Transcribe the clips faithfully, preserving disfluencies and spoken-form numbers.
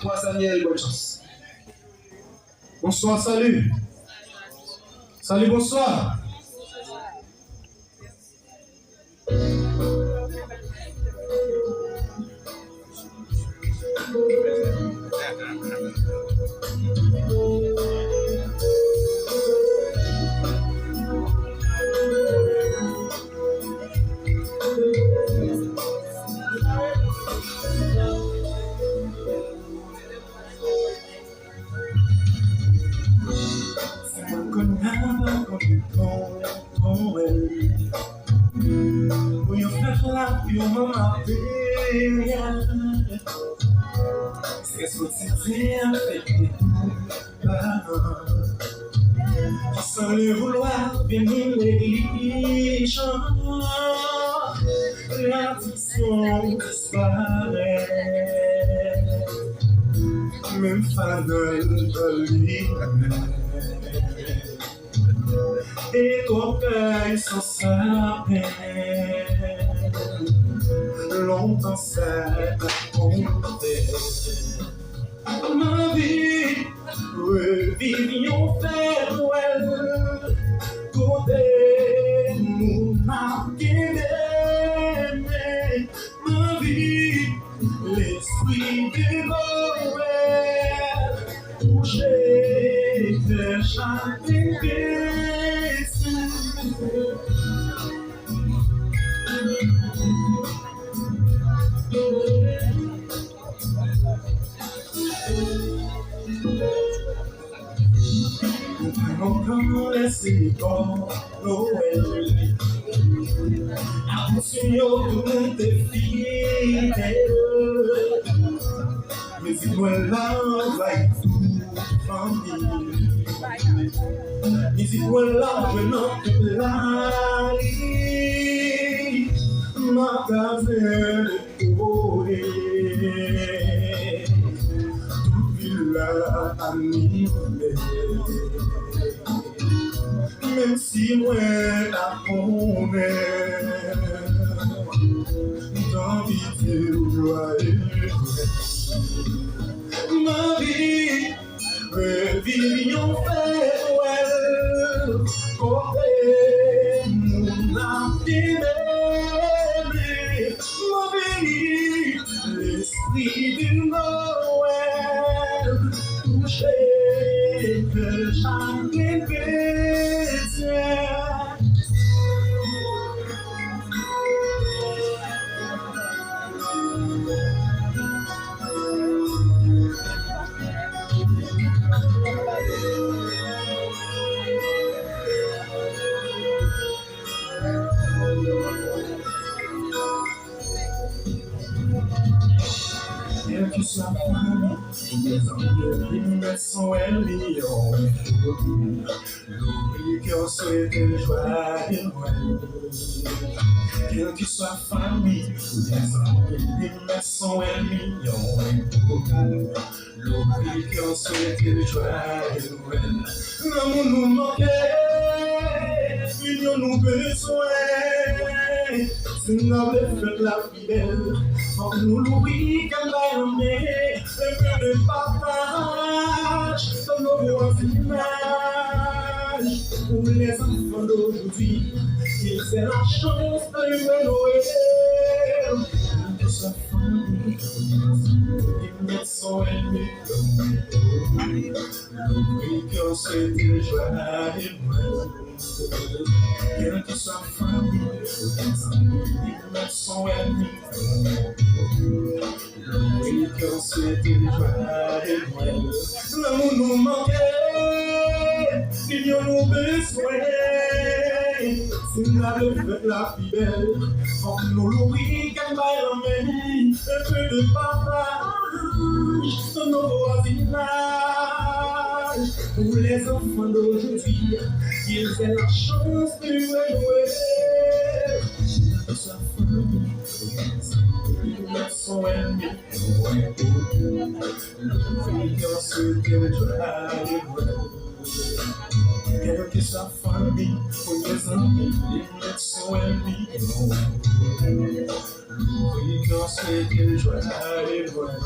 Bonswa Sanyèl, bòn chans. Bonswa, salut. Salut, bonswa. Si mwen konn ava konn bon, bon, wè. Pou yon fèt lavi w manman peyal. Se soti te an fèt de paran. San le voulwa vini neglijan. Tradisyon disparèt. Menm fanal pa li. E kòkay san sapen. Lontan sa pa konte. M anvi reviv yon fèt Nwèl kote moun ap kenbe men. M anvi lespri de Nwèl touche kè chak kretyen. Mwen pa konprann lè se bò Nwèl. Akoutim yo tout moun te fidèl. Mizik Nwèl la anvayi tout fanmi. Mizik Nwèl la jwe nan tout lari. Magazen Tout vil la anime. Menm si mwen pa konnen, m t anvi di w jwaye Nwèl. M anvi reviv yon fèt Nwèl kote moun ap kenbe men. M anvi lespri de Nwèl touche kè chak kretyen. Kèlkeswa fanmi, mezanmi, li mèt son ènmi yo. Louvri kè w, swete l jwaye Nwèl. Kèlkeswa fanmi, mezanmi, li mèt son ènmi yo. Louvri kè w, swete l jwaye Nwèl. Lanmou nou manke, inyon nou bezwen. Si n ta vle fèt la pi bèl, fòk nou louvri kè n bay lanmen. Un peu de partage, dans nos voisinages. Pour les enfants d'aujourd'hui, ils aient la chance de louer Noël. Kèlkeswa fanmi, li mèt son ènmi. Louvri kè w, swete l jwaye Nwèl. Kèlkeswa fanmi, mezanmi, li mèt son ènmi. Louvri kè w, swete l jwaye Nwèl. Lanmou nou manke, inyon nou bezwen. Si n ta vle fèt la pi bèl, fòk nou louvri kè n bay lanmen. Un peu de partage, dans nos voisinages. Pour les enfants d'aujourd'hui, ils aient la chance de louer Noël. Sa fanmi, sa fanmi, sa fanmi. Louvri kè w, swete l jwaye Nwèl. Kèlkeswa fanmi, premye zanmi, li mèt son ènmi. Louvri kè w, swete l jwaye Nwèl.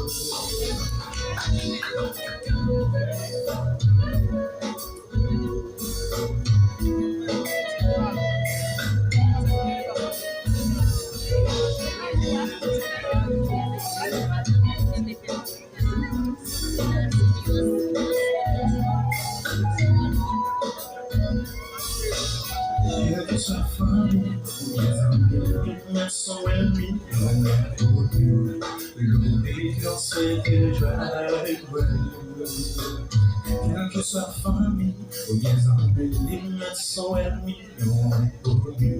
Kèlkeswa fanmi oubyen zanmi, mèt son ènmi, nou mèt pou li. Loubli kè w swete jwa avèk mwen. Kèlkeswa fanmi oubyen zanmi, mèt son ènmi, nou mèt pou li.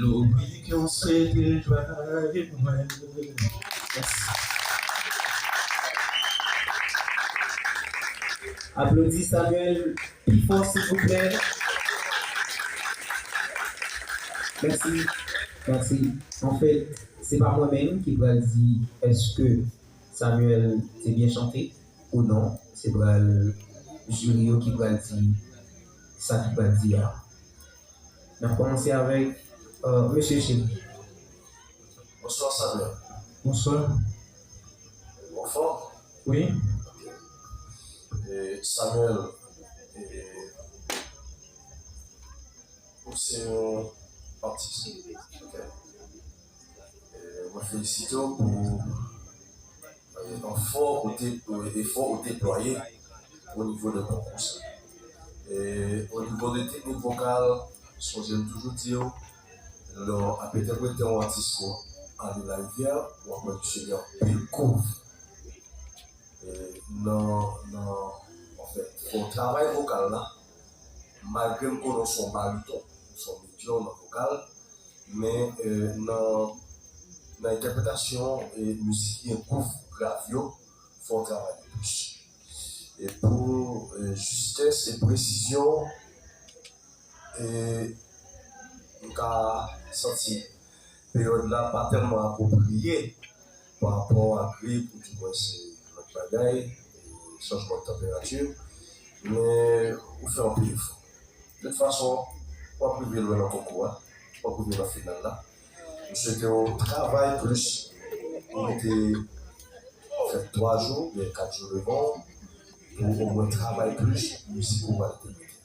Loubli kè w swete jwa avèk mwen. Mèsi. Aplodi Samuel pi fò, silvouplè. Mèsi. Mèsi. Anfèt, se pa mwen menm ki pral di èske Samuel te byen chante ou non. Se pral jiri yo ki pral di sa ki pral di a. N ap kòmanse avèk, euh, mesye Chéry. Bonswa, Samuel. Bonswa. Ou anfòm? Wi. Ok. E, Samuel, e, ou se yon atis. Ok. E, mwen felisite w pou, e, efò ou te, efò ou deplwaye o nivo de konkou sa. E, o nivo de teknik vokal, sonje m toujou di w, lè w ap entèprete yon atis kon Arly Larivière, w ap wè misye gen anpil gouv. E, nan, nan, anfèt, fè yon travay vokal la, malgre m konnen w se yon bariton, w se yon medyòm nan vokal, men, e, nan, nan entèpretasyon, e, mizik ki gen gouv grav yo, fò w travay plis. E pou, e, jistès e presizyon, e, m ka santi peryòd la pa tèlman apwopriye pa rapò a grip, oudimwen se lòt bagay, e, chanjman de tanperati, men ou fè anpil efò. De tout fason, w ap rive lwen nan konkou a, w ap rive nan final la. M swete w travay plis. Ou mete fè twa jou, oubyen kat jou devan w, pou omwen travay plis mizik ou pral te mete.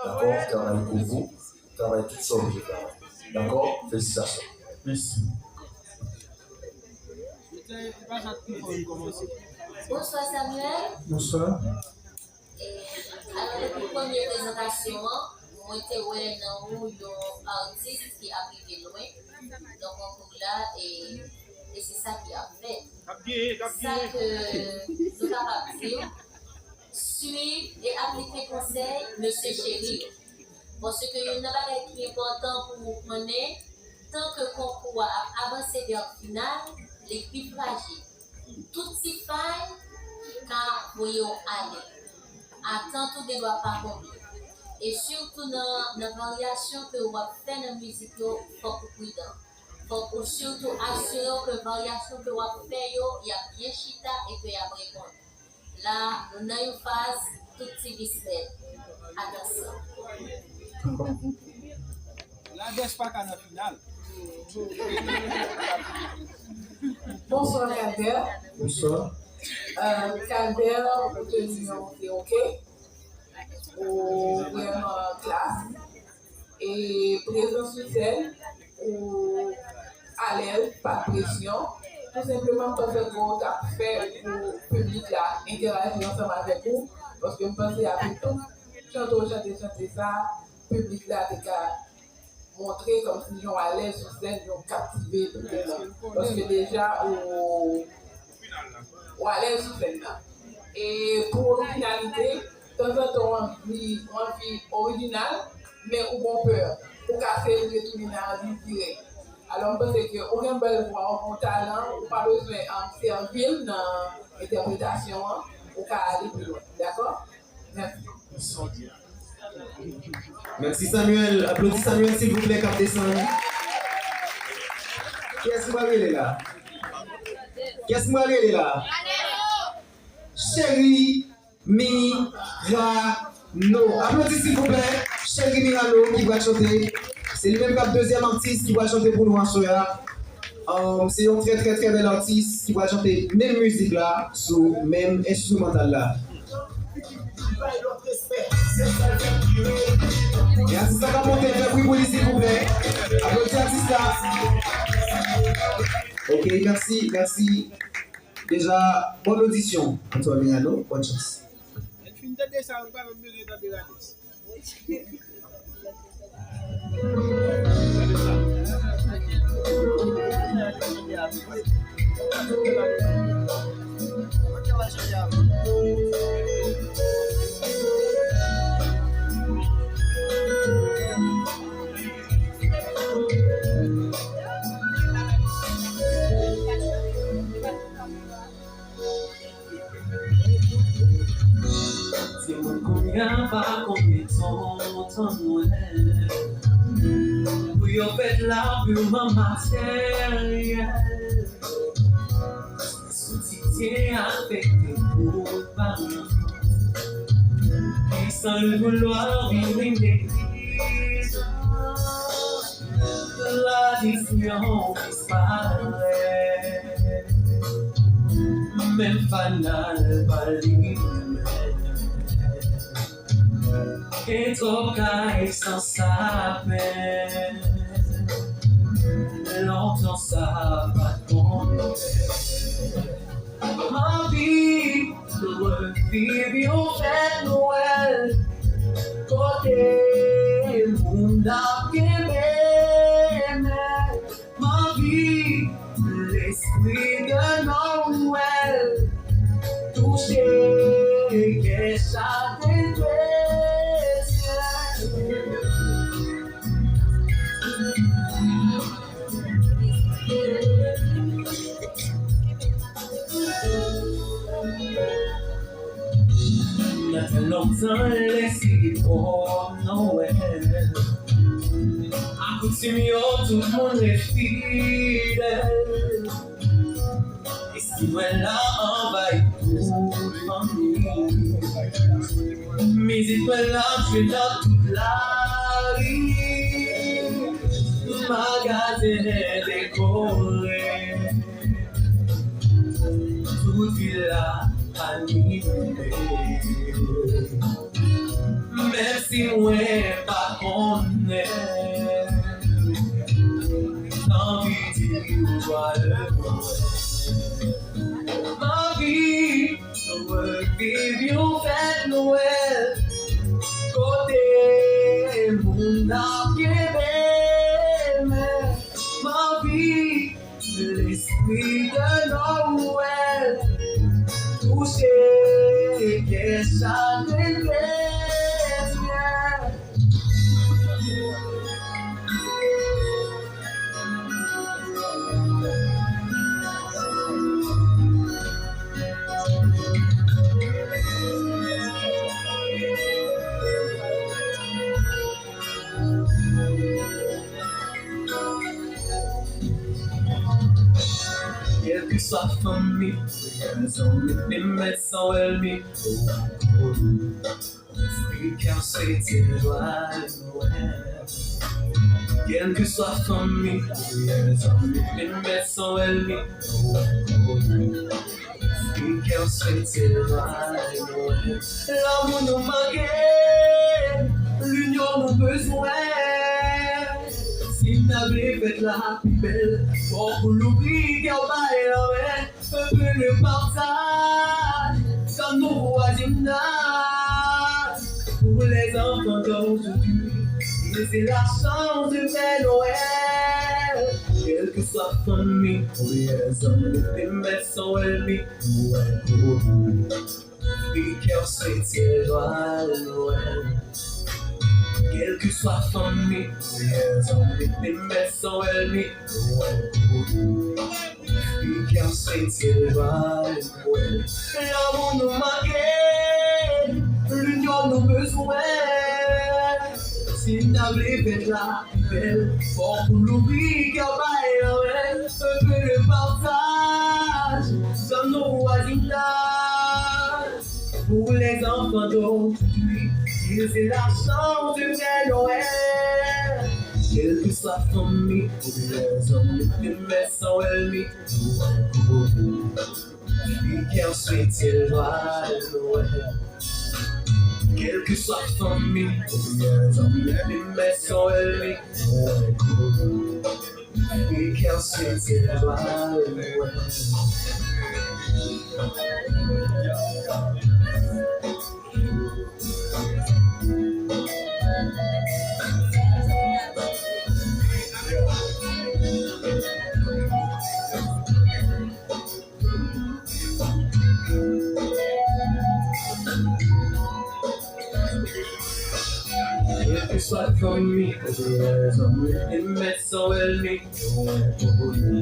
Dakò? Travay pou vou, travay tout sa w bezwen travay. Dakò? Felisitasyon. Mèsi. Bonswa, Samuel. Bonswa. E, alò, depi premye prezantasyon an, mwen te wè nan ou yon atis ki ap rive lwen nan konkou la, e, e se sa ki ap fèt. Sa ke nou kapab di, swiv e aplike konsèy mesye Chéry yo. Paske youn nan bagay ki enpòtan pou ou konnen, tan ke konkou a ap avanse vè final, li pi frajil. Tout ti fay ka voye w ale. Atant ou gen dwa pa konbyen. E sitou nan, nan varyasyon ke w ap fè nan mizik yo, fòk ou pridan. Fòk ou sitou asire w ke varyasyon ke w ap fè yo, y ap byen chita e ke y ap reponn. La, nou nan yon faz tout ti bismèt. Atansyon. Ladès pa ka nan final. Bonswa, Calder. Bonswa. Euh, Calder, ou te di nou te oke. Ou vrèman klas. E prezans sou sèn, ou alèz, pa t presyon. Tou senpleman, m panse ke w t ap fè pou piblik la entèyaji ansanm avèk ou, paske m panse apre tout chante w chante, chante sa, piblik la te ka montre kòmsi jan w alèz sou sèn, jan w kaptive piblik la. Paske deja, ou, ou alèz sou sèn nan. E pou orijinalite, tanzantan w anvi, w anvi orijinal, men ou gon pè. Ou ka fè l retounen nan anvi dirèk. Alò, m panse ke ou gen bèl vwa, ou gon talan, ou pa bezwen, um, sèvi l nan entèpretasyon an, ou ka ale pi lwen. Dakò? Mèsi. Mèsi, Samuel. Aplodi Samuel, silvouplè, k ap desann. Kiyès mwen rele la? Kiyès mwen rele la? Chéry Mirano. Aplodi, silvouplè, Chéry Mirano ki pral chante. Se li menm k ap dezyèm atis ki pral chante pou nou aswè a. Um, se yon trè, trè, trè bèl atis ki pral chante menm mizik la sou menm enstrimantal la. E atis la k ap monte, fè bri pou li, silvouplè. Aplodi atis la. Ok, mèsi, mèsi. Deja, bòn odisyon. Antoine Miano, bòn chans. Lè n fin tande sa, nou pa menm bezwen tande radyo. Timoun kounye a pa konnen tonton Nwèl. Pou yo fèt la piman materyèl. Sou tityen afekte pou paran. Ki san le voulwa vin neglijans. Tradisyon disparèt. Menm fanal pa li menm. Gen twòp kay san sapen. Lontan sa pa t konnen. M anvi reviv yon fèt Nwèl kote moun ap kenbe men. M anvi lespri de Nwèl touche kè chak kretyen. Nan tan lontan, lè se epòk Nwèl, akoutim yo, tout moun ret fidèl. Lespri Nwèl la anvayi tout fanmi. Mizik Nwèl la ap jwe nan tout lari. Magazen dekore. Tout vil la anime. Menm si mwen pa konnen, m anvi di w jwa de Nwèl. M anvi reviv yon fèt Nwèl kote moun ap kenbe men. M anvi lespri de Nwèl touche kè chak kretyen. Kèlkeswa fanmi, zanmi, li mèt san wè l mi. Frikans etwal Nwèl. Kèlkeswa fanmi, zanmi, li mèt san wè l mi. Frikans etwal Nwèl. Lanmou nou manke, linyon nou bezwen. Si n ta vle fèt la pi bèl, fòk ou louvri kè w bay lanmè. Un peu de partage dans nos voisinages. Pour les enfants d'aujourd'hui, c'est la chance de faire Noël. Kèlkeswa fanmi, zanmi, li mèt san wè l mi. Noël pou ou. Frikans etwal Nwèl. Kèlkeswa fanmi, zanmi, li mèt san wè l mi. Noël pou ou. Frikans etwal Nwèl. Lanmou nou manke, linyon nou bezwen. Si n ta vle fèt la pi bèl, fòk ou louvri kè w bay lanmè. Un peu de partage dans nos voisinages. Pour les enfants d'aujourd'hui, c'est la chance de faire Noël. Kèlkeswa fanmi oubyen zanmi, li menm san wè l, li tou wè l pou li. Li kè swete l pral lwen. Kèlkeswa fanmi oubyen zanmi, li menm san wè l, li tou wè l pou li. Li kè swete l pral lwen. Kèlkeswa fanmi oubyen zanmi, li menm san wè l, li tou wè l pou li.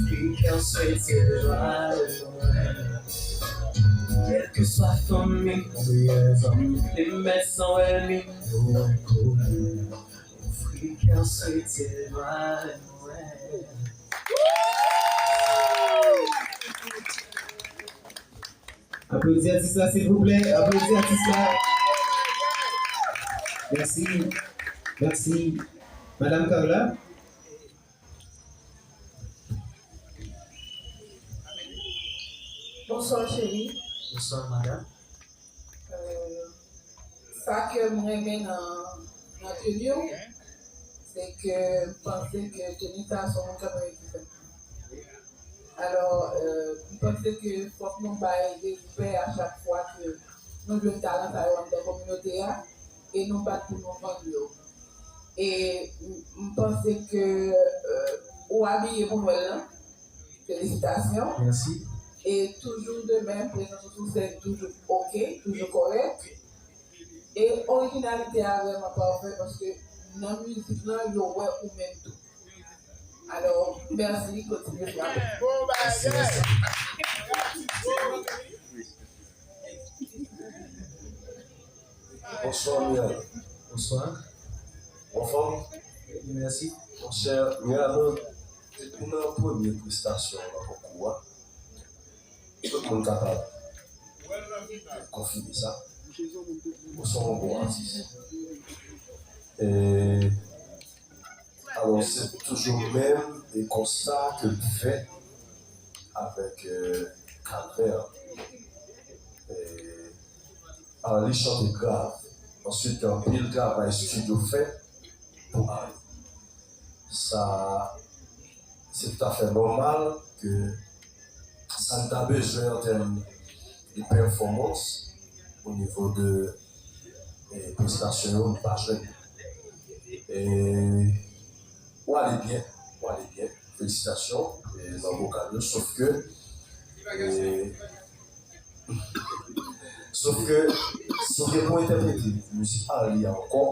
Li kè swete l pral lwen. Kèlkeswa fanmi oubyen zanmi, li menm san wè l, li tou wè l pou li. Li kè swete l pral lwen. Aplodi atis la, silvouplè. Aplodi atis la. Mèsi. Mèsi. Madam Carla. Bonswa, cheri. Bonswa, madam. Euh, sa ke m renmen nan, nan teni w, se ke m panse ke teni sa se yon moun k ap fè. Alò, euh, m panse ke fòk nou bay respè a chak fwa ke nou jwenn talan sa yo anndan kominote a, e nou bat pou nou vann yo. E m, m panse ke, euh, ou abiye pou Nwèl lan. Felisitasyon. Mèsi. E toujou de menm, prezans ou sou sèn toujou oke, toujou kòrèk. E orijinalite a vrèman pafè paske nan mizik lan, yo wè ou menm tou. Alò, mèsi, kontinye frape. Mèsi, mèsi. Bonswa, Miral. Bonswa. Ou anfòm? Wi, mèsi. Monchè, Miral, depi nan premye prestasyon nan konkou a, tout moun kapab konfime sa. Ou se yon bon atis. E, alò, se toujou menm e konsta ke m fè avèk, euh, Calvaire. E, Arly chante grav. Answit, gen anpil travay estidyo fèt pou Arly. Sa, se toutafè nòmal ke sa n ta bezwen an tèm de pèfòmans o nivo de, eh, prestasyon yo, n pa jwenn. E, ou ale byen, ou ale byen. Felisitasyon, eh, nan vokal yo, sof ke, eh, sof ke, si w gen pou entèprete mizik Arly a ankò,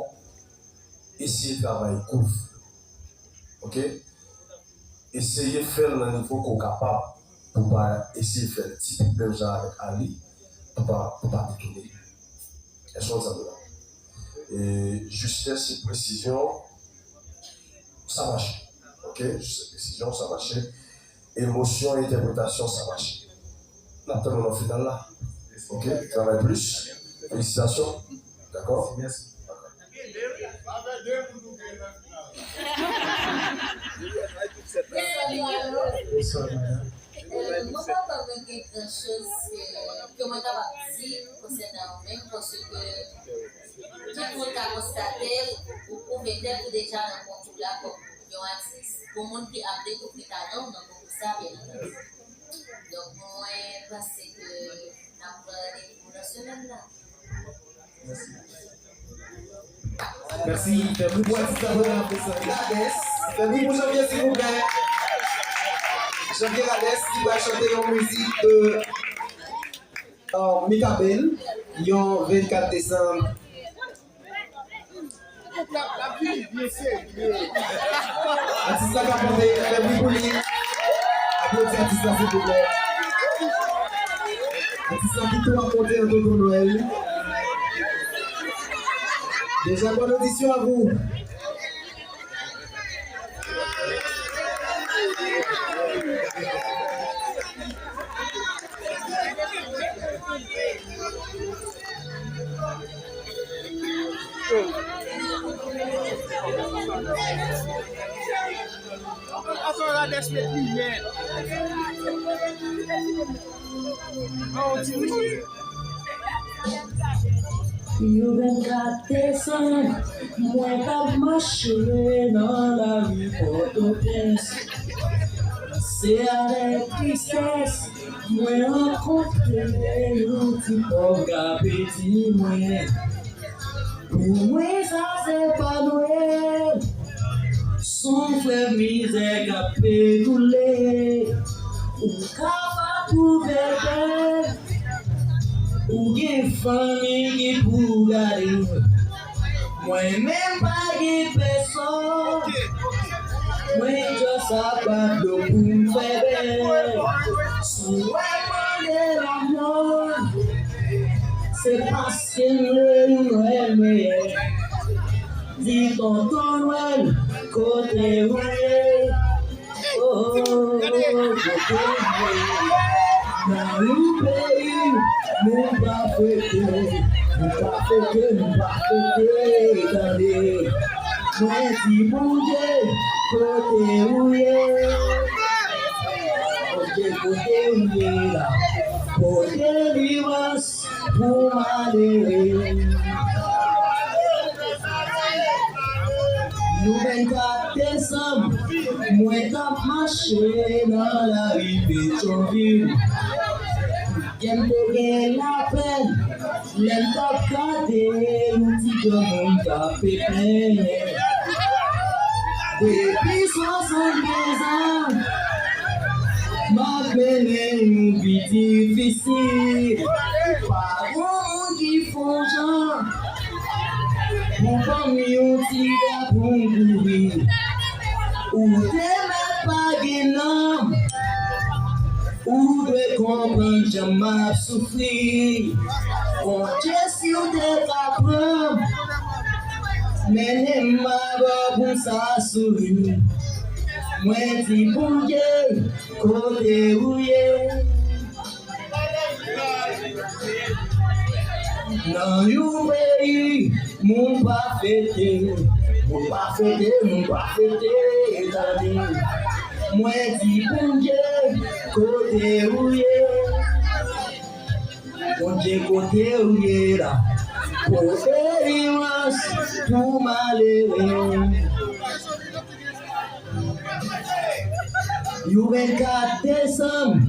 eseye travay gouv. Oke? Eseye fè l nan nivo ke w kapab, pou w pa eseye fè l tipik menm jan avèk Arly, pou w pa, pou w pa detounen. Èske w konprann sa m di la? E jistès e presizyon, sa mache. Oke? Jistès e presizyon, sa mache. Emosyon, entèpretasyon, sa mache. N ap tann ou nan final la. Oke? Travay plis. Felisitasyon. Dakò? Mèsi. Bonswa, madam. Euh, mwen pa kwè mwen gen gran choz ke, ke mwen kapab di konsènan ou menm, paske tout moun ka konstate l, ou pwouve tèt ou deja nan konkou la kòm yon atis. Pou moun ki ap dekouvri talan w nan konkou sa, byen antandi. Donk, mwen panse ke n ap pran randevou nan semèn nan. Mèsi. Fè bri pou atis la pou nou aplodi sa. Radès. Fè bri pou Janvier, silvouplè. Janvier Radès, ki pral chante yon mizik de, euh, Mikaben, yon vennkat desanm. Atis la k ap monte, fè bri pou li. Aplodi atis la, silvouplè. Atis la ki tou ap monte nan tonton Nwèl. Déjà, bonne audition à vous. Yon vennkat desanm, mwen t ap mache nan lari Pòtoprens. Se avèk tristès mwen rankontre yon ti pòv k ap di mwen, pou mwen sa se pa Nwèl. S on flèv mizè k ap ekoule. Ou ka pa twouve l bèl. Ou gen fanmi ki pou gade w. Mwen menm pa gen pèsòn. Mwen just ap bat dlo pou m fè bèl. Si w wè m mande lanmò, se paske m vle yon Nwèl meyè. Di tonton Nwèl, kote ou ye? Oh, kote ou ye? Nan yon peyi moun pa fete, moun pa fete, moun pa fete, tande. Mwen di Bondye, kote ou ye? Bondye, kote ou ye la? Pote delivrans pou malere. Yon vennkat desanm, mwen t ap mache nan lari Petyonvil. Kè m te gen lapèn lè m t ap gade yon ti granmoun k ap plenyen. Depi swasannkenz an, m ap mennen yon vi difisil. Pa gen moun ki fè yon jan pou ban m yon ti dra pou m kouvri. Ou te mèt pa gen nanm. Ou dwe konprann jan m ap soufri. Bondye, si w te ka pran m, mennen m avè w pou m sa souri. Mwen di Bondye, kote ou ye? Nan yon peyi moun pa fete, moun pa fete, moun pa fete, tande. Mwen di Bondye, kote ou ye? Bondye, kote ou ye la? Pote delivrans pou malere. Yon vennkat desanm,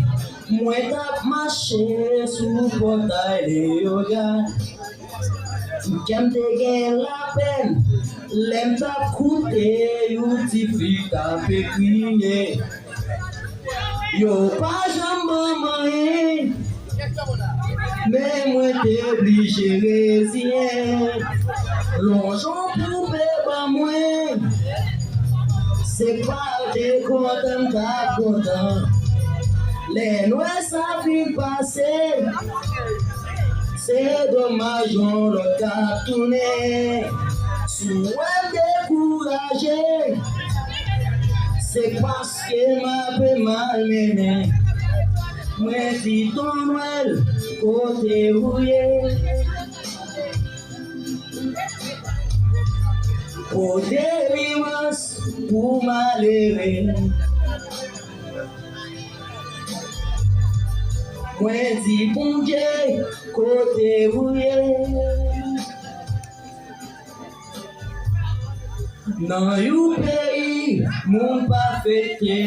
mwen t ap mache sou pòtay Leyogàn. Kè m te gen lapèn lè m t ap koute yon ti fi k ap kriye. Yo pa janm ban m anyen. Men mwen te blije reziyen. Lonj on poupe ban mwen. Se pa te kontan m t ap kontan. Lè nwè sa fin pase, se domaj yon lòt k ap tounen. Si w wè m dekouraje, se paske m ape malmennen. Mwen di Ton Nwèl, kote ou ye? Pote delivrans pou malere. Mwen di Bondye, kote ou ye? Nan yon peyi moun pa fete.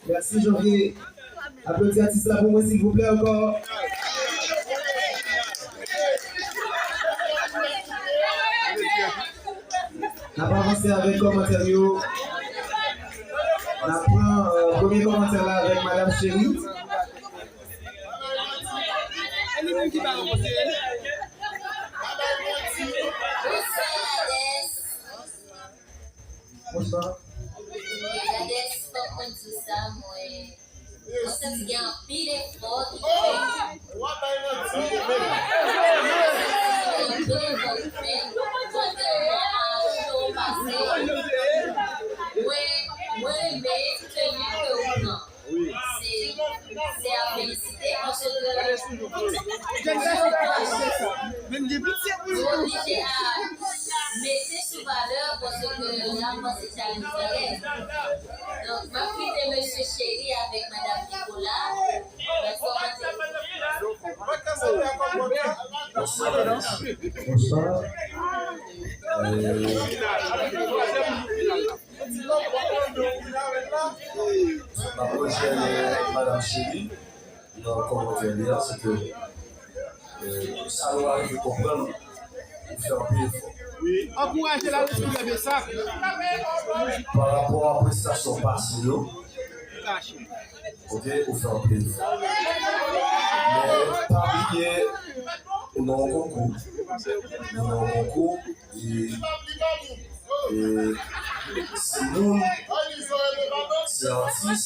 Mèsi, Janvier. Aplodi atis la pou mwen, silvouplè, ankò. N ap avanse avèk kòmantè yo. N ap pran, euh, premye kòmantè la avèk Madam Chérie. Bonswa. Gade, fòk mwen di sa, mwen, mwen santi gen anpil efò ki fèt. Gen anpil efò ki fèt. Kontrèman a show pase, mwen, mwen renmen kemi ke ou pran. Se, se a felisite paske yo oblije a mete sou valè paske y ap panse se a Jeruzalèm. Mesye Cheri avèk Madam Nicolas. Bonsoir. Bonsoir. Euh, m ap rejwenn Madam Cheri nan kòmantè li a, se ke, euh, sa nou arive konprann, ou fè anpil efò. Ankouraje l al sou bebe sa. Pa rapò a prestasyon pase yo, ok, ou fè anpil efò. Men pa bliye, ou nan yon konkou. Ou nan yon konkou, e, e se moun, se atis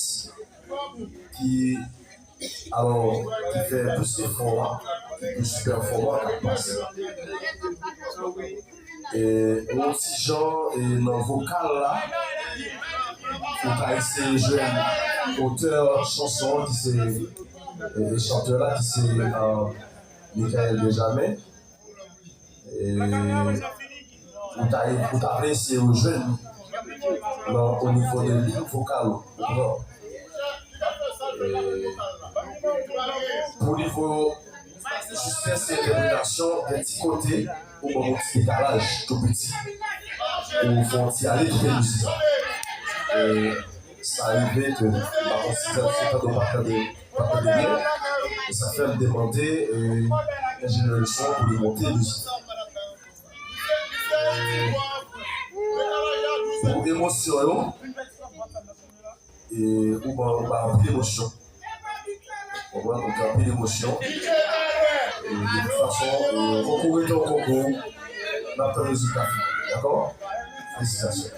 ki, alò, ki fè plis efò a, ki plis pèfòman k ap pase. E yon ti jan, e nan vokal la, ou ka eseye jwenn otè chanson an ki se, e, chantè la ki se, e, Michael Benjamin. E ou ta, ou ta vle eseye jwenn li nan, o nivo de liy vokal ou, ou konprann? E pou nivo jistès entèpretasyon, gen ti kote ou ban yon ti dekalaj tou piti, ou fè yon ti ale kite mizik la. E sa rive ke m pa konn si se tande ou pa tande, pa tande byen. E sa fè m demande, e, enjenyè son pou li monte mizik la. Pou emosyon yo, e ou ban, ou ban anpil emosyon. Konprann? Ou gen anpil emosyon. E de tout fason, e konkou rete yon konkou. N ap tann rezilta final. Dakò? Felisitasyon.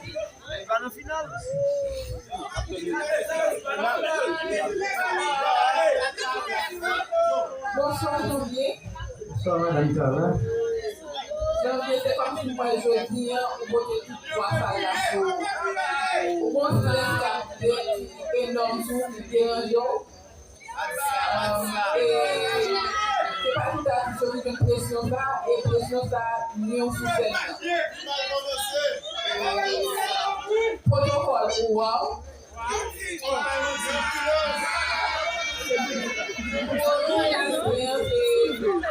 Bonswa, Janvier. Bonswa, madanm Tara. Janvier, se kòmsi m wè jodi a, ou pote tout pwa sa la sou ou. Ou gon strès k ap de-, enòm sou ou, ki deranje w. E se pa tout atis yo ki gen presyon sa, e presyon sa nwi w sou sèn nan. Pwotokòl ou a w.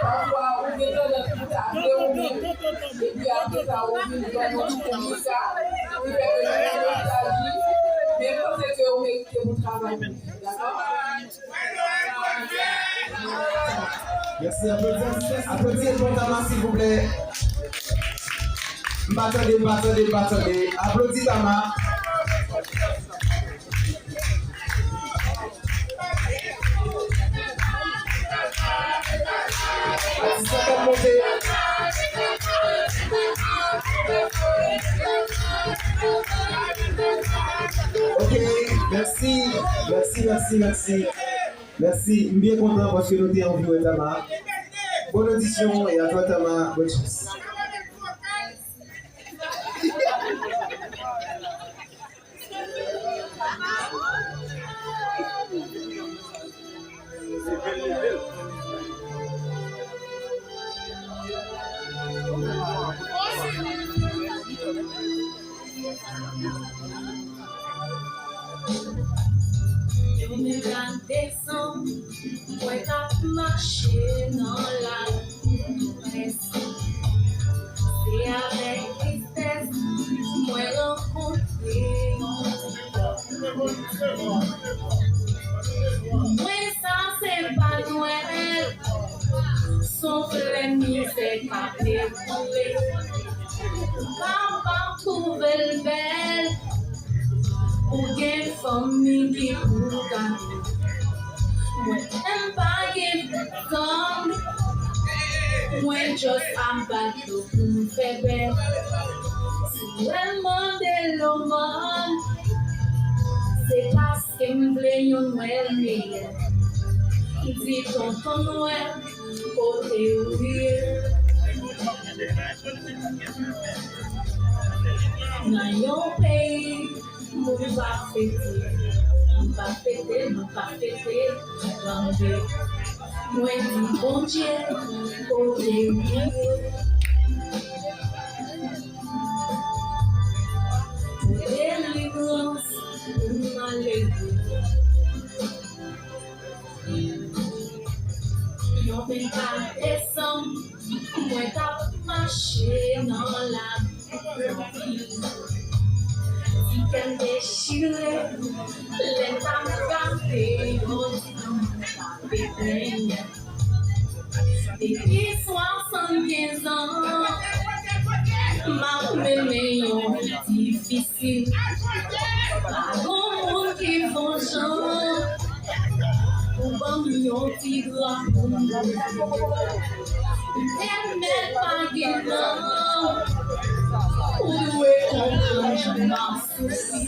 Pafwa ou gen tandans pou tafle ou menm, epi apre sa ou vin ban yon ti koumika, ki fè ke nou gen nostalji, men m panse ke ou merite pou travay pou li, dakò? Mèsi, aplodi, aplodi pou Tama, silvouplè. M pa tande, m pa tande, m pa tande. Aplodi Tama. Atis la k ap monte. Ok, mèsi, mèsi, mèsi, mèsi. Mèsi, m byen kontan paske nou te anvi wè Tama. Bòn odisyon e a twa Tama, bòn chans. Yon medam desanm, mwen t ap mache nan lari Pòtoprens. Se avèk tristès mwen rankontre yon ti bò. Mwen sa se pa Nwèl, s on flè mizè k ap dewoule. Ou kapab twouve l bèl, ou gen fanmi ki pou gade. Mwen menm pa gen zanmi, mwen just ap bat dlo pou m fè bèl. Si w wè m mande lòmòn, se paske m vle yon Nwèl meyè. M di tonton Nwèl, kote w ye? Nan yon peyi moun pa fete, moun pa fete, moun pa fete, tande. Mwen di Bondye, kote w ye? Pou delivrans, pou m ale. Lè n t ap gate yo di nou pa pe plenyen. Depi swasannkenz an, m ap mennen yon vi difisil. Pa gon moun ki bon jan pou ban m yon ti gra pou m. Entènèt pa gen nan, ou dwe konprann jan m ap soufri.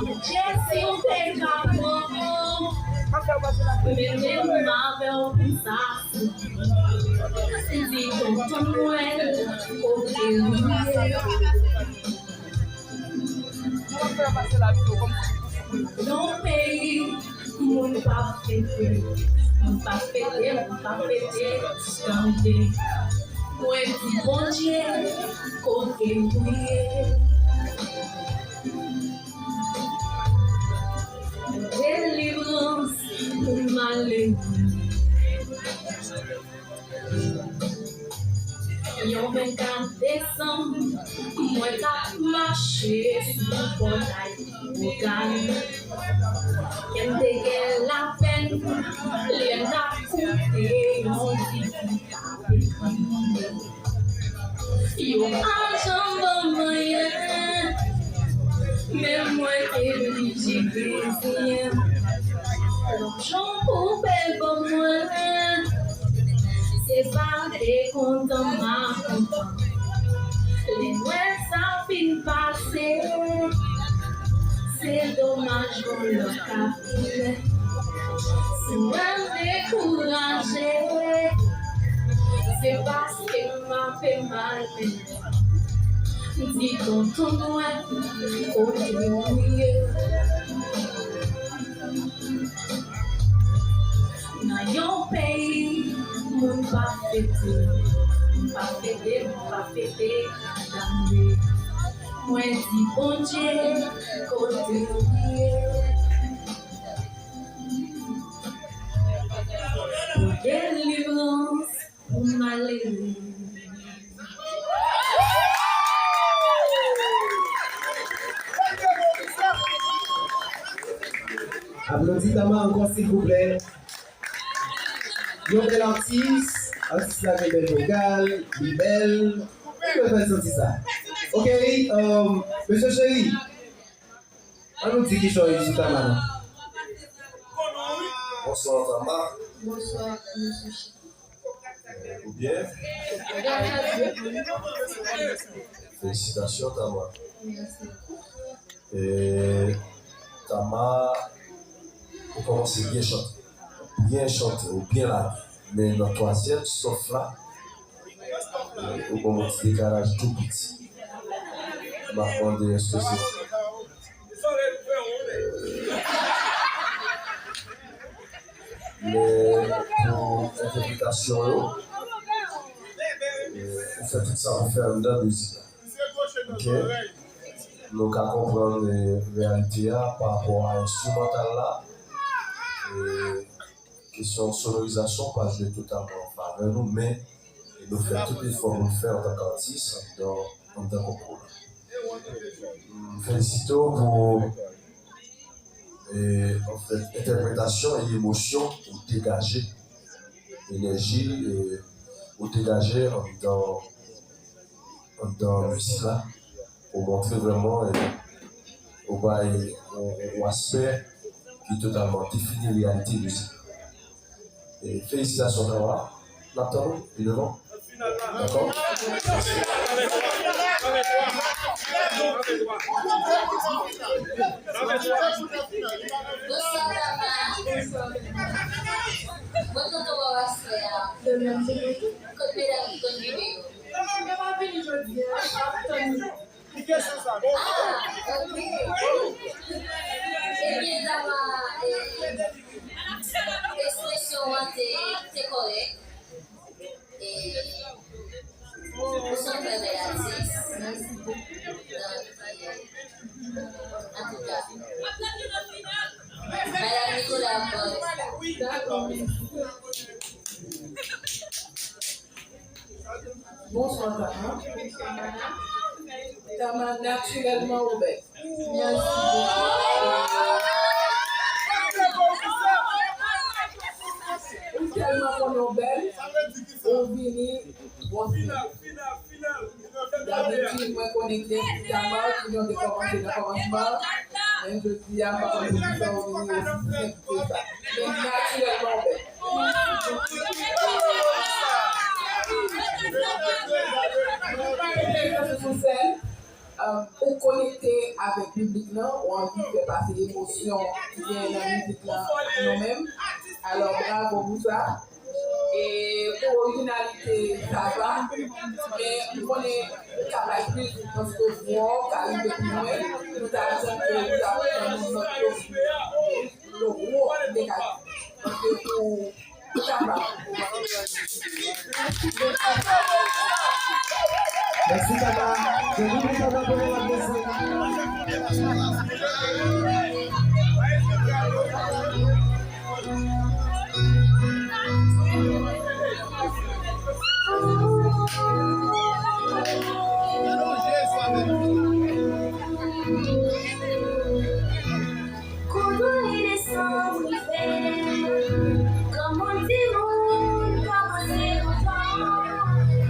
Jezi, ou te ka pran m, mennen m avè w pou sa. Di tonton Nwèl, kote ou ye? Yon peyi moun pa fete, moun pa fete, moun pa fete, tande. Mwen di Bondye, kote ou ye? Delivrans pou malere. Yon vennkat desanm, mwen t ap mache sou pòtay Wogan. Kè m te gen lapèn, lè m t ap koute yon ti fi k ap ekri. Yo pa janm ban m anyen, men mwen te blije reziyen m. Lòt jan pou pe ban mwen, se pa te kontan m a kontan. Lè nwèl sa fin pase, se domaj yon lòt k ap vini. Si w wè m dekouraje, se paske m ape mal mennen. Di tonton Nwèl, kote ou ye? Nan yon peyi, moun pa fete, moun pa fete, moun pa fete, tande. Mwen di Bondye, kote ou ye? Pou delivrans pou malere. Aplodi Tama ankò, silvouplè. Yon bèl atis, atis la gen bèl vokal, li bèl, nou dwe fè l santi sa. Ok, um, mesye Cheri, an nou di kijan w ye sou Tama nan. Bonswa, Tama. Bonswa, mesye Cheri. Ou byen? Felisitasyon, Tama. Mèsi. E, Tama, ou kòmanse byen chante. Byen chante, ou byen lage. Men nan twazyèm stwòf la, ou ban m yon ti dekalaj tou piti. M ap mande èske se Men pou entèpretasyon yo, ou fè tout sa pou fè anndan mizik la. Ok? Nou ka konprann, eh, reyalite a pa rapò a enstrimantal la. Eh, kesyon sonorizasyon pa jwe totalman an favè nou, men nou fè tout efò pou n fè antank atis anndan, anndan konkou la. M felisite w pou e, anfèt, entèpretasyon e emosyon ou degaje, enèji, e, ou degaje anndan, anndan mizik la, ou montre vrèman, e, ou bay yon, yon aspè ki totalman defini reyalite mizik la. E, felisitasyon, Tama. N ap tann ou pi devan. Dakò? Bonswa, Tama. Mwen kontan wè w aswè a. Kot medam ki konn rive yo? Yo pa vini jodi a, m ap tann yo. Ah, ok. Ebyen, Tama, eh, ekspresyon an te, te kòrèk. E, ou se yon trè bèl atis. Donk, eh, antouka, Madam Nicolas Paul. Dakò, mèsi. Bonswa, Tama. Tama, natirèlman, ou bèl. Mèsi bokou. Ou tèlman konnen w bèl, ou vini twò senp. Dabitid, mwen konnen gen ti tamar ki nou te kòmanse nan kòmansman, men jodi a, m pa konn poukisa ou vini osi senp ke sa. Men natirèlman, ou bèl. Mwen pa gen lè sou sèn, um, ou konekte avèk piblik lan, ou anvi fè pase emosyon ki genyen nan mizik lan nou menm. Alò, bravo pou sa. E pou orijinalite sa pa, men m konnen ou ka bay plis paske vwa w ka rive pi lwen, nou ta janm ke ou ta pran yon lòt pwofil. Lo gwo, m te ka di. Paske pou, pou Taba. Mèsi, Taba. Mèsi, Taba, pou yon lòt mesaj. Kote w desann rive, kòman timoun kòmanse lontan,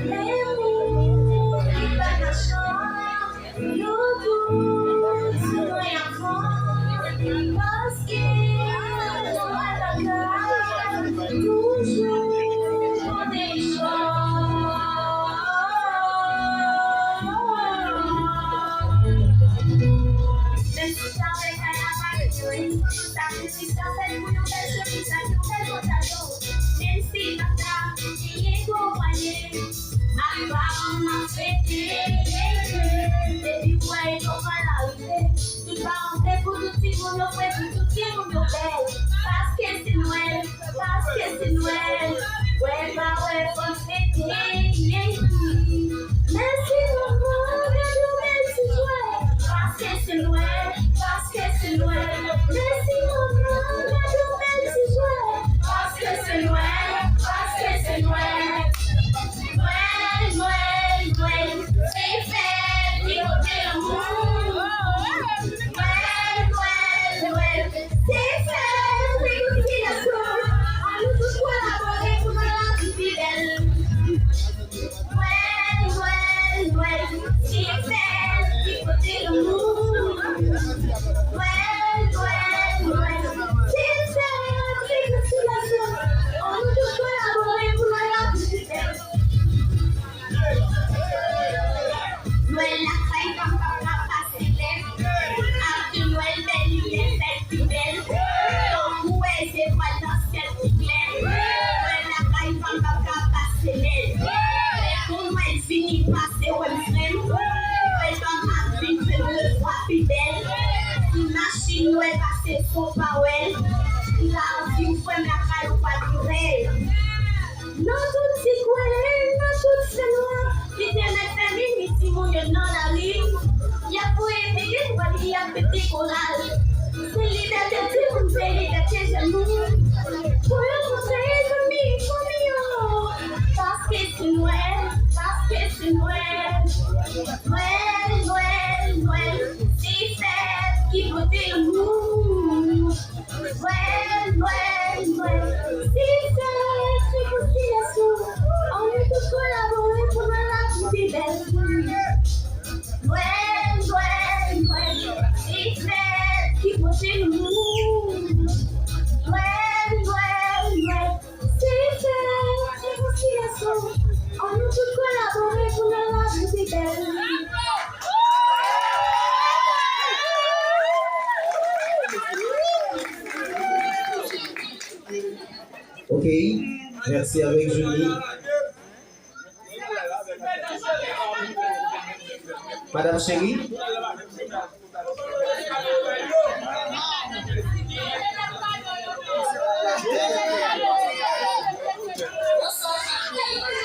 men moun ki pa ka chan, yo tout sou mwen avan, paske nou pa ta ka toujou konte istwa. Menm si sa fè kanaval, wi, sa fè Jis sa fèt pou yon bèl chemise ak yon bèl pantalon. Menm si papa genyen gwo mwayen, ak paran m ap fete. Depi m wè e konpa la rive, tout paran vle pou tout timoun yo fre, pou tout timoun yo bèl. Paske se Nwèl, paske se Nwèl. Wè pa wè, fò n fete. Mèsi, manman, gade yon bèl ti jwèt. Paske se Nwèl, paske se Nwèl. Mèsi, manman, gade yon bèl ti jwèt. Paske se Nwèl, paske se Nwèl. Nwèl, Nwèl, Nwèl. Se fèt ki pote lanmou. Nwèl, Nwèl, Nwèl. Se fèt ki pote lanmou. Ann nou tout kolabore pou nou lavi pi bèl. Nwèl, Nwèl, Nwèl, se fèt ki pote lanmou. Nwèl, Nwèl, Nwèl, se fèt ki pote lanmou. Ann nou tout kolabore pou nou lavi pi bèl. Nwèl lakay pa m pa ka pase lèd. Ak yon Nwèl bèl limyè fè l pi bèl. Tankou wè zetwal nan syèl ki klè. Nwèl lakay pa m pa ka pase lèd. Lè yon Nwèl vini pase wè m frè m. Nwèl pa m ap vin fè m revwa pi bèl. Si machin Nwèl pase son pa wè l. M ta anvi w frè m lakay ou pa t rèl. Nan tout ti kwen, nan tout fènwa, li te mèt fè minui timoun yo nan lari. Y ap voye pike twal, y ap pete koral. Se libète timoun, se libète jèn moun. Pou yo montre zanmi, fanmi yo. Paske se Nwèl, paske se Nwèl. Nwèl, Nwèl, Nwèl, se fèt ki pote lanmou. Nwèl, Nwèl, Nwèl, se fèt rekonsilyasyon. Ann nou tout kolabore pou Nwèl la pi bèl. Nwèl, Nwèl, Nwèl, se fèt ki pote lanmou. Nwèl, Nwèl, Nwèl, se fèt rekonsilyasyon. Ann nou tout kolabore pou Nwèl la pi bèl. Ok, mèsi avèk Julie. Madam Chérie.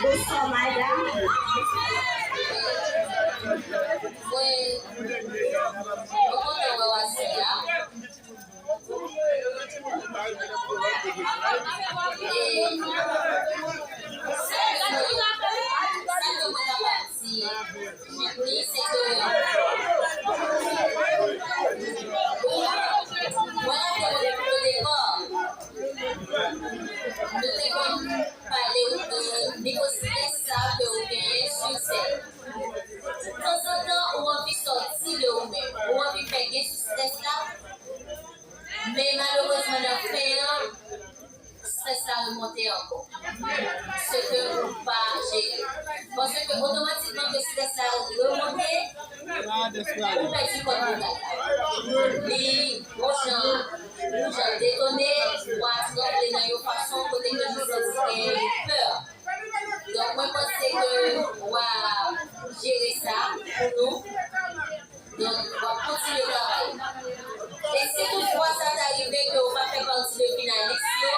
Bonswa, madanm. Mwen, mwen kontan wè w asiz la. E, sa ke mwen, sa ke mwen kapab di, Julie, se ke Men malerezman, nan fen an, strès la remonte ankò. Se ke ou pa jere. Paske otomatikman ke strès la remonte, ou pèdi kòd vokal la. Li, yon jan, yon jan detone, vwa tranble nan yon fason kote ke nou santi gen pè. Donk, mwen panse ke w a jere sa pou nou. Donk, w ap kontinye travay. E si toutfwa sa ta rive ke w pa fè pati de finalis yo,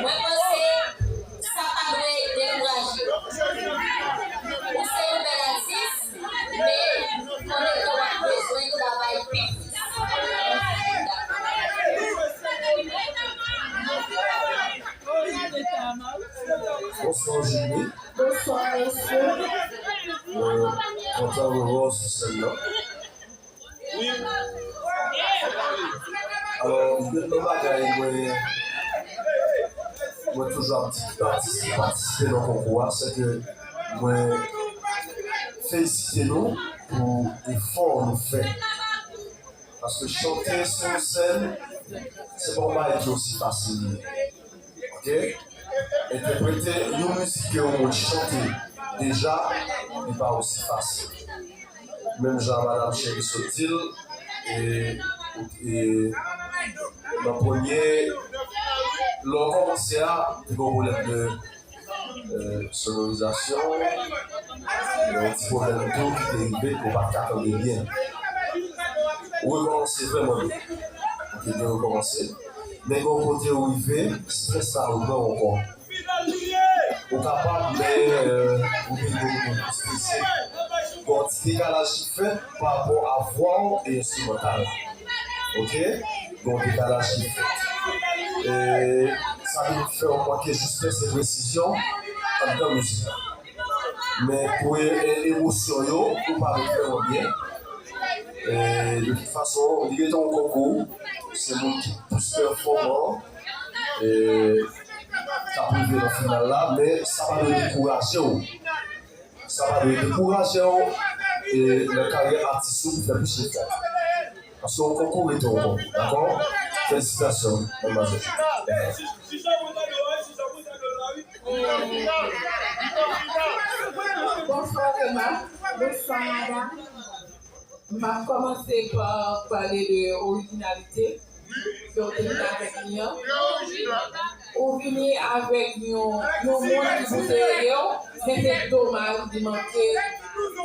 mwen panse sa pa dwe dekouraje w. Ou se yon bèl atis, men konnen ke w ap bezwen travay pi plis. Bonswa, Jimmy. Bonswa, mesye. Mwen kontan rewè w sou sèn nan. Alò, youn nan bagay mwen, mwen toujou ap di tout atis ki patisipe nan konkou a, se ke mwen felisite nou pou efò nou fè. Paske chante sou yon sèn, se pa yon bagay ki osi fasil. Ok? Entèprete yon mizik ke yon moun chante deja, li pa osi fasil. Menm jan madanm Cheri sot di l, e, e, nan premye, lè w kòmanse a, te gen yon pwoblèm de, e, sonorizasyon, yon ti pwoblèm tou ki te rive, ke w pa t ka tande byen. Ou rekòmanse vrèman byen. Ou te byen rekòmanse. Men gen yon kote ou rive, strès la repran w ankò. Ou kapab, men, e, ou vin yon moun strese. Bon, ti dekalaj ki fèt pa rapò a vwa w e enstrimantal. Ok? Bon, dekalaj ki fèt. E sa vin fè w manke jis fè se presizyon anndan mizik la. Men pou e, e, emosyon yo, ou pa ret vrèman byen. E, de tout fason, li rete yon konkou. Se moun ki plis pèfòman, e, k ap rive nan final la, men sa pa dwe dekouraje w. Sa pa dwe dekouraje w, e, nan karyè atis ou pou fè plis efò. Paske yon konkou rete yon konkou, dakò? Felisitasyon, manmzèl. Bonswa, Rema. Bonswa, madanm. M ap kòmanse pa pale de orijinalite ke w te vin avèk li an. Ou vini avèk yon, yon moun ki pou te ede w, men se domaj li manke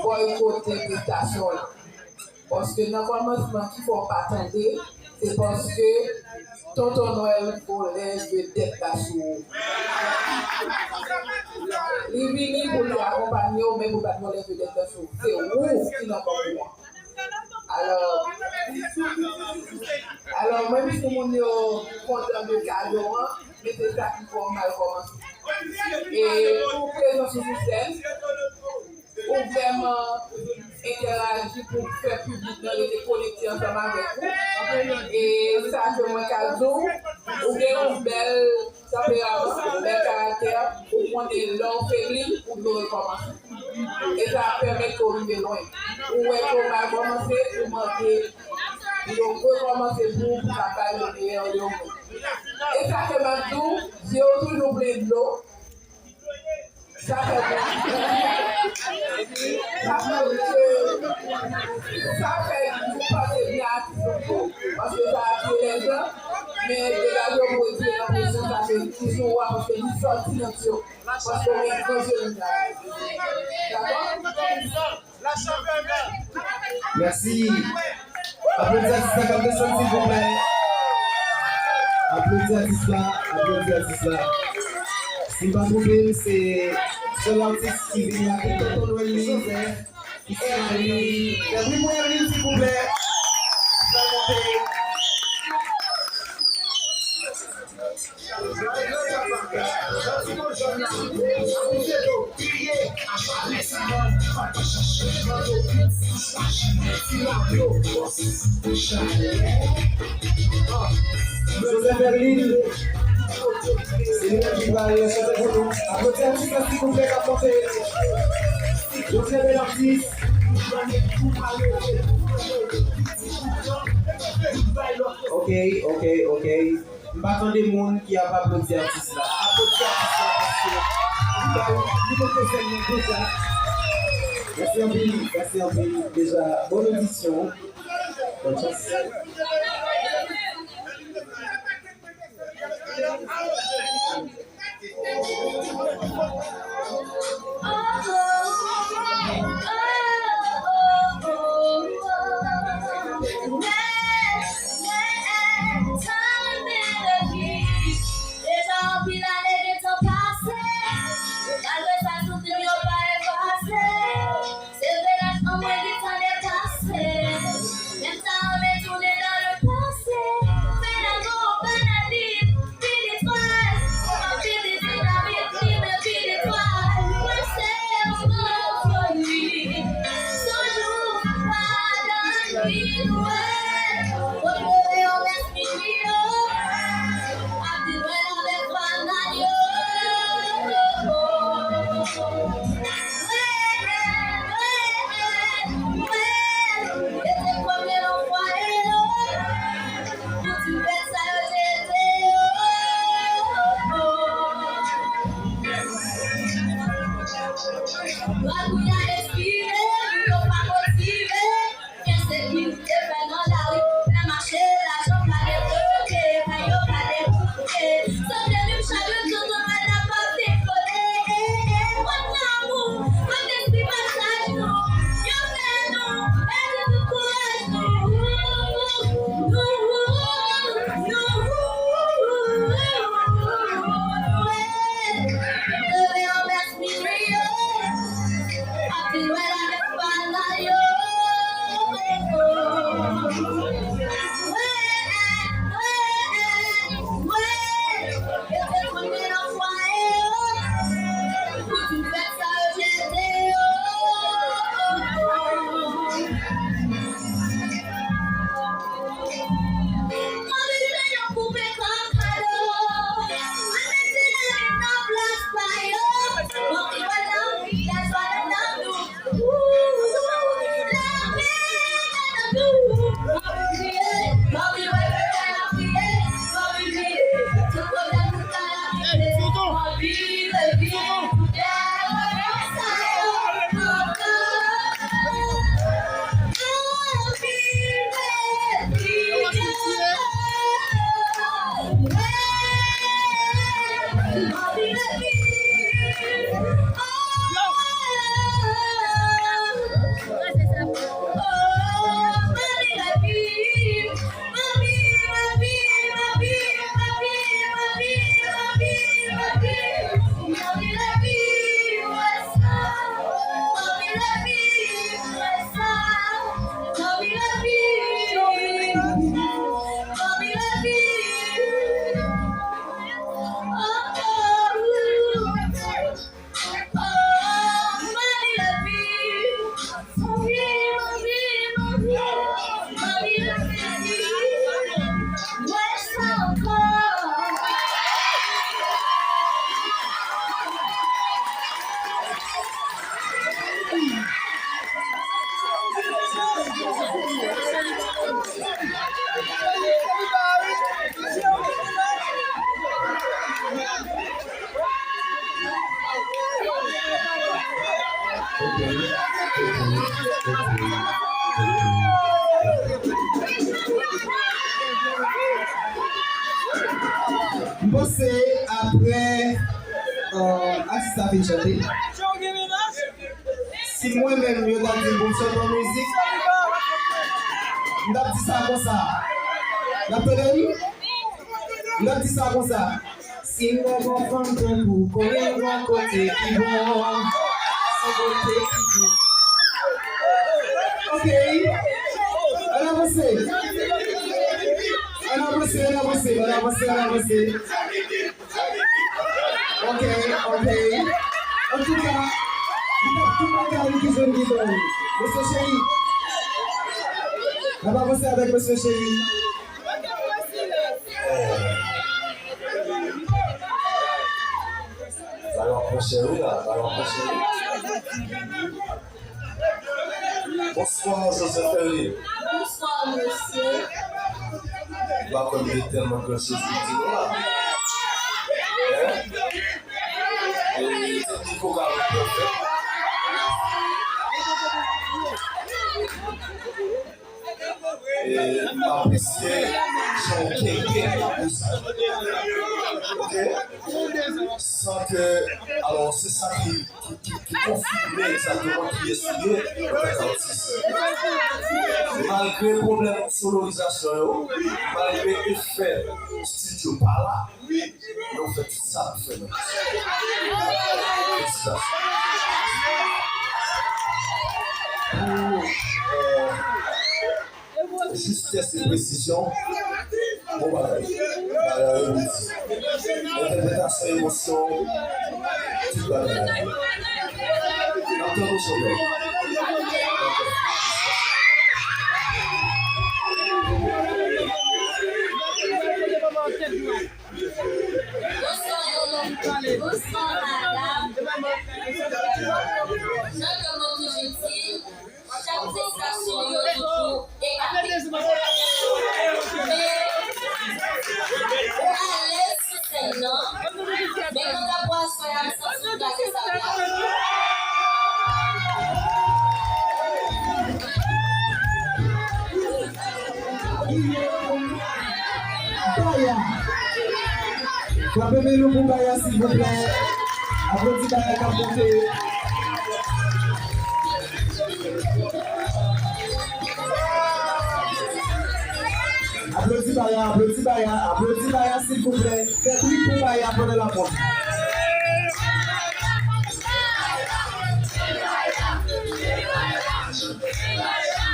bòykote prestasyon w lan. Paske nan kòmansman ki fè w pa tande, se paske Tonton Nwèl vòlè vedèt la sou ou. Li vini pou l te akonpanye w, men pou l pa t vòlè vedèt la sou ou. Se ou ki nan konkou an. Alò, alò, menm si moun yo kontan de kado an, men se sa ki fè w mal kòmanse. E pou prezans ou sou sèn, ou vrèman entèraji pou fè piblik lan rete konekte ansanm avèk ou. E sa ke mwen ka di w, ou gen yon bèl tanperaman, yon bèl karaktè, ou konnen lè w febli, ou dwe rekòmanse. E sa ap pèmèt ke w rive lwen. Ou wè ke w mal kòmanse, ou mande pou yo rekòmanse pou ou, pou w ka bay le meyè de ou menm. E sa ke m ap di w, je w toujou plen dlo. Sa fè byen. Sa fè byen. Sa fè nou panse byen atis nou tou. Paske sa atire lèzan. Men degaje w pou retire nan presyon sa ke ki sou ou a, paske li sòti nan ti yo. Paske w gen gran jeni la. Dakò? Mèsi. Aplodi atis la k ap desann, silvouplè. Aplodi atis la, aplodi atis la. Si m pa twonpe m, se sèl atis ki vini ak Tonton Nwèl li. Erline. Fè bri pou Erline, silvouplè. Fè l monte. Joseph Erline, se li menm ki pral chante pou nou. Aplodi atis la, silvouplè, k ap monte. Joseph Belatis. Ok, ok, ok. M pa tande moun ki ap aplodi atis la. Aplodi atis la paske li ba li, li montre sèn nan deja. Mèsi anpil, mèsi anpil. Deja, bòn odisyon. Bòn chans. Deja anpil ane gentan pase, malgre sa, souvni m yo pa efase. Se vre laj an mwen gentan depase. Menm sa, ann retounen nan le pase. Fè lago, bann alim, pitit pal, pitit dinamit, limen pitit pal. Mwen se yon foli. Toujou pa nan pi lwen. Kot mwen yo mèt minwi yo. Ap di lwen avèk fanal yo. Lwa kounya espire, moun yo pa motive. Ensekirite fè nan lari, fè mache lajan pa debloke, pa yo pa debloke. Sante nou chalè, tout nou pa nan pase kote. Mwen lanmou, mwen espri pa chaj nou. Yo fè nou pèdi tout kouraj nou. Nou, nou, nou, nou, nou. M panse apre, euh, atis la fin chante, si mwen menm yo ta di m pou m sòt yon mizik, m t ap di sa konsa. N ap tande l? M t ap di sa konsa. Si m wè bon fanm tankou w, konnen yon kote ki bon. Se kote ki bon. Ok. Ann avanse. Ann avanse, ann avanse, ann avanse, ann avanse. Ok, ok. Antouka, m t ap tou pale avèk ki jwenn gita. Mesye Cheri. N ap avanse avèk Mesye Cheri. Sa yo ap pran chè wi la, sa yo ap pran chè wi. Bonswa, Joseph Ferry. Bonswa, mesye. M pa kwè m gen tèlman gran choz pou m di nou la. Hein? E, se ti koka pou fè. E, m apresye jan w kenbe pou sa. Ok? San ke, alò, se sa ki ki, ki, ki konfime egzakteman kiyès ou ye antank atis. Malgre pwoblèm sonorizasyon yo, malgre efè estidyo pa la, nou fè tout sa pou fè nan. Felisitasyon. Pou, euh, Jistès e presizyon, bon bagay. Bagay yo di. Entèpretasyon, emosyon, tout bagay. N ap tann ou, chanpyon. Bonswa, bonswa, madanm. Jan ke mwen toujou di, chak prestasyon yo toujou ekate. Men, ou alèz sou sèn nan, men kanta pou aswè a, m santi w gate sa byen. Baya. Frape men nou pou Baya, silvouplè. Aplodi Baya k ap monte. Aplodi Baya, aplodi Baya, aplodi Baya, silvouplè. Fè bri pou Baya pandan l ap monte.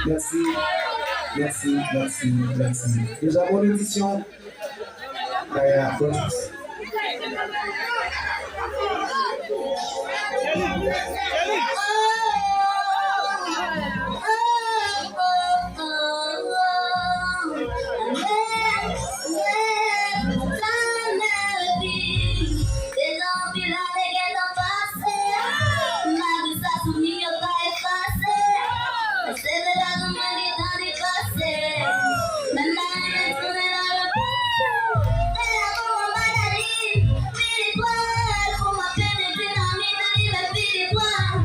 Mèsi, mèsi, mèsi, mèsi. Deja bon edisyon. Baya, bon chans. Deja anpil ane gentan pase, malgre sa souvni yo pa efase. Se vre pa tout mwen gentan depase. Men m pa renmen tounen nan lepase. Se la pou mwen bagay li, pil etwal, pou mwen pete dinamit, li fè pil etwal.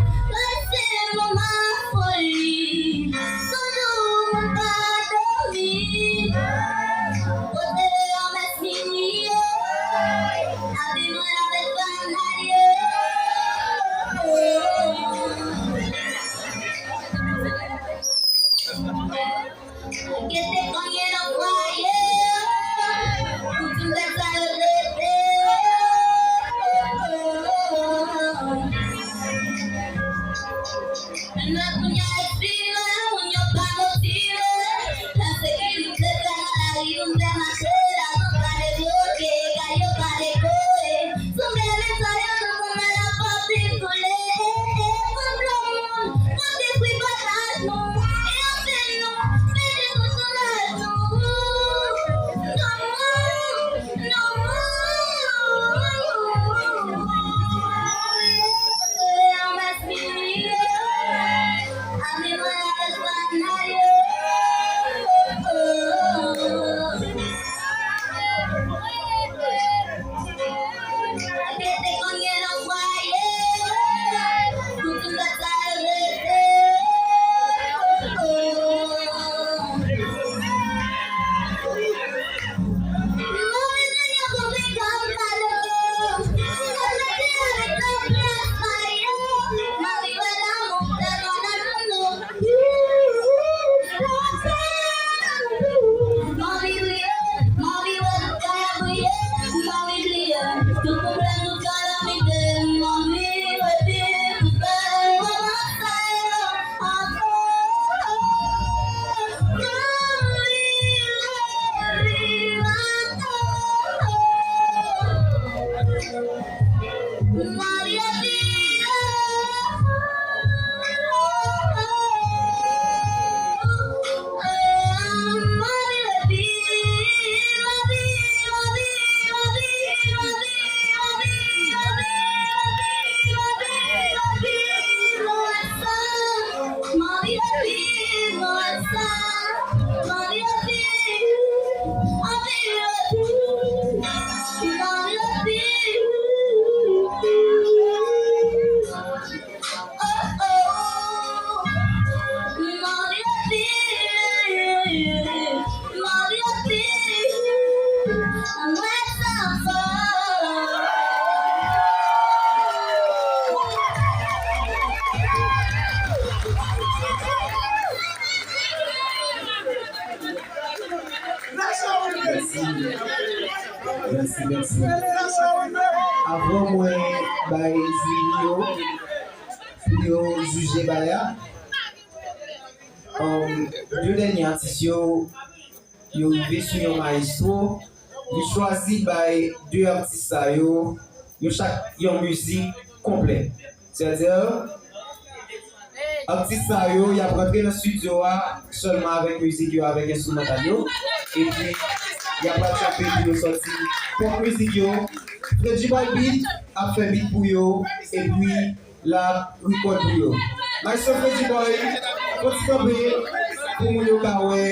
Mèsi, mèsi. Avan mwen bay jiri yo pou yo jije Baya, um, de dènye atis yo, yo rive sou yon mayestwo. Li chwazi bay de atis sa yo, yo chak yon mizik konplè. Sètadi, atis sa yo, y ap rantre nan estidyo a sèlman avèk mizik yo, avèk enstrimantal yo. Epi, y ap pral kanpe pou yo sòti pwòp mizik yo. Freddy Boy Beat ap fè beat pou yo. Epi, l ap record pou yo. Maestro Freddy Boy, fè ti kanpe pou moun yo ka wè,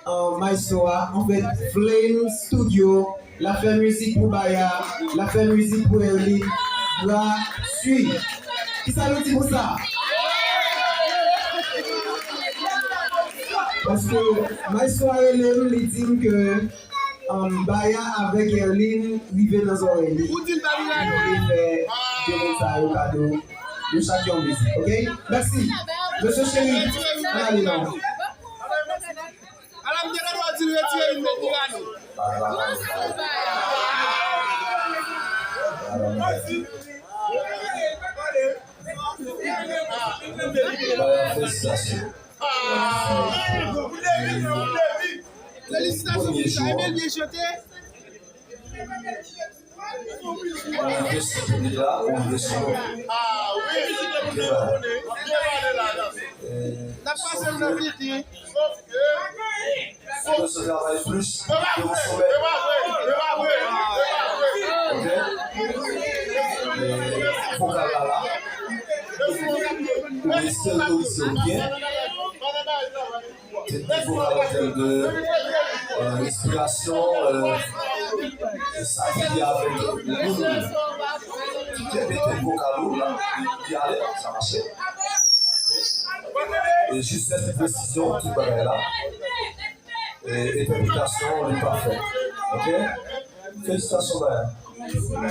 uh, maestro a. Anfèt, Flame Studio, l ap fè mizik pou Baya, l ap fè mizik pou Erline, gratui. Kisa nou di pou sa? Paske maestro a rele m, li di m ke, um, Baya avèk Erline rive nan zòrèy li. Li vle fè de moun sa yo kado. Yo chak yon mizik, oke? Mèsi. Mesye cheri, ann ale non. Ala m te gen dwa di l retire youn met Mirano. Felisitasyon. Felisitasyon pou sa, Emel byen chante. Ou envesti piblik la, ou envesti nou. N ap pase m nan piti. Fò nou travay plis, pou nou somè. Oke? E, vokal la la. Ou esteriorize l byen. Teknik vokal an tèm de, euh, respirasyon, euh, e sa ki lye avèk moun ki kenbe tèm vokal ou la, li, li alèz, sa mache. E jistès e presizyon, tout bagay la. E entèpretasyon, li pafè. Oke? Felisitasyon, Baya.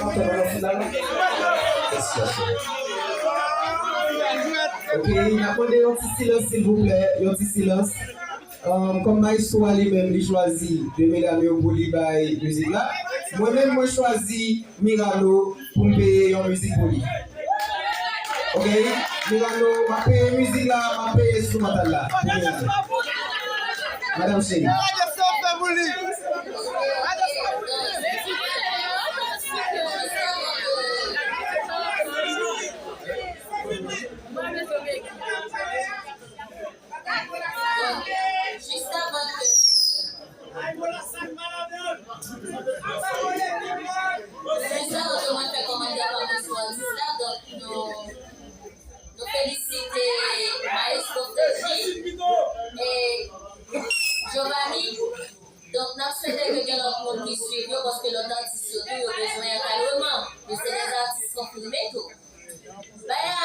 Atè nan final. Felisitasyon. Ok, n ap mande yon ti silans, silvouplè. Yon ti silans. Um, kòm maestro a li menm, li chwazi de medam yo pou li bay mizik la. Mwen menm, mwen chwazi Mirano pou m peye yon mizik pou li. Ok, Mirano, m ap peye mizik la, m ap peye enstrimantal la. Pou Mirano. Madanm cheri. Jis avan ke, jis avan ke mwen fè kòmantè pa rapò sou atis la, donk nou, nou felisite Maestro Freddy e Giovanni. Donk, n ap swete ke gen lòt moun ki swiv yo, paske lòt atis yo tou, yo bezwen ankadreman. Yo se de atis konfime tou. Baya,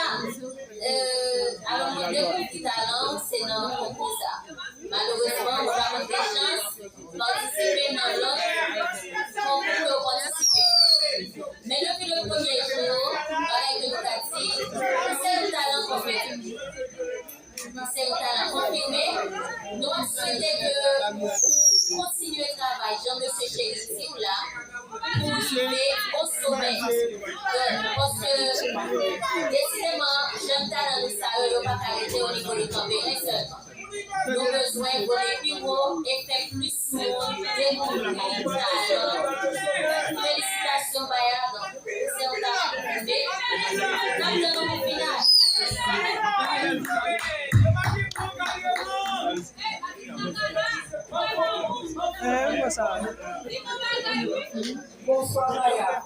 euh, alò, mwen dekouvri talan w, se nan konkou sa. Malerezman, mwen pa konn gen chans patisipe nan lòt konkou ke w patisipe. Men depi le premye jou, bagay ke nou ka di, se yon talan konfime. Se yon talan konfime. Nou ap swete ke ou kontinye travay jan mesye Cheri di w la pou rive o somè. Donk, paske desideman, jèn talan nou sa yo, yo pa ka rete o nivo de Kanperen sèlman. Nou bezwen vole pi wo e fè plis moun dekouvri talan. Felisitasyon, Baya. Donk, se yon talan konfime. N ap tann ou pou final. Bonswa, Baya.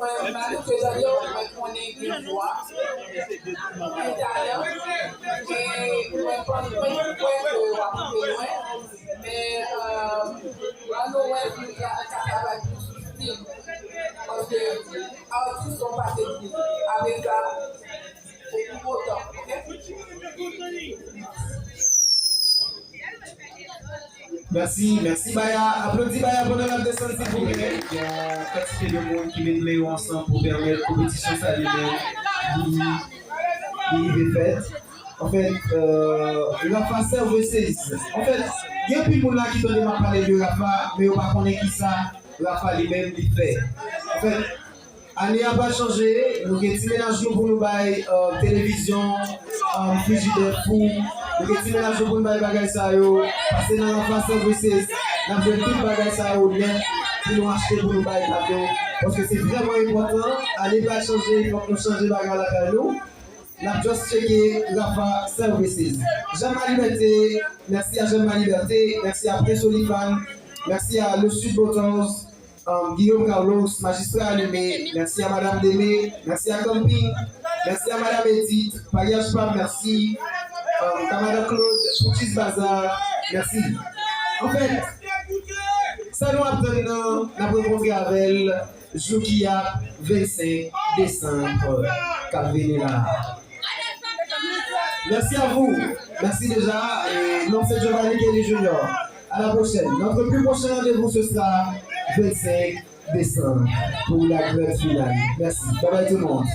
Mwen, m pa doute nan yo, mwen konnen gen vwa, gen talan, e mwen pa, mwen kwè ke w ap rive lwen, men, euh, ann nou wè si w ka, ka travay plis sou stil. Paske atis se yon pase de moun. Apre sa, se pou otan, oke? Mèsi, mèsi Baya. Aplodi Baya pandan l ap desann, silvouplè. Gen yon kantite de moun ki met men yo ansanm pou pèmèt konpetisyon sa li menm li, li rive fèt. Anfèt, euh, Rafa Services. Anfèt, gen anpil moun la ki tande m ap pale de Rafa, men yo pa konnen kisa Rafa li menm li fè. Anfèt, ane a pral chanje, nou gen ti mennaj nou pou nou bay, euh, televizyon, euh, frijidè, fou. Nou gen ti mennaj nou pou nou bay bagay sa yo. Pase nan Rafa Services, n ap jwenn tout bagay sa yo nèt pou nou achte, pou nou bay kado. Paske se vrèman enpòtan. Ane pral chanje, fòk nou chanje bagay lakay nou. N ap just tcheke Rafa Services. Jean Malibète, mèsi a Jean Malibète, mèsi a Prince Olifan, mèsi a Le Sud Motors, um, Guillaume Carlos, Majistra Alime, mèsi a Madam Deme, mèsi a Camping, mèsi a Madam Edith, Paryaj Pam, mèsi, um, Kamadan Claude, Pouchis Bazar, mèsi. Anfèt, sa nou ap tann nan, n ap rankontre avè l jou ki ap vennsenk desanm k ap vini la. Merci à vous. Merci déjà. Et non, c'est Giovanni Kelly Junior. À la prochaine. Notre plus prochain rendez-vous, ce sera vingt-cinq décembre pour la grande finale. Merci. Bye bye tout le monde.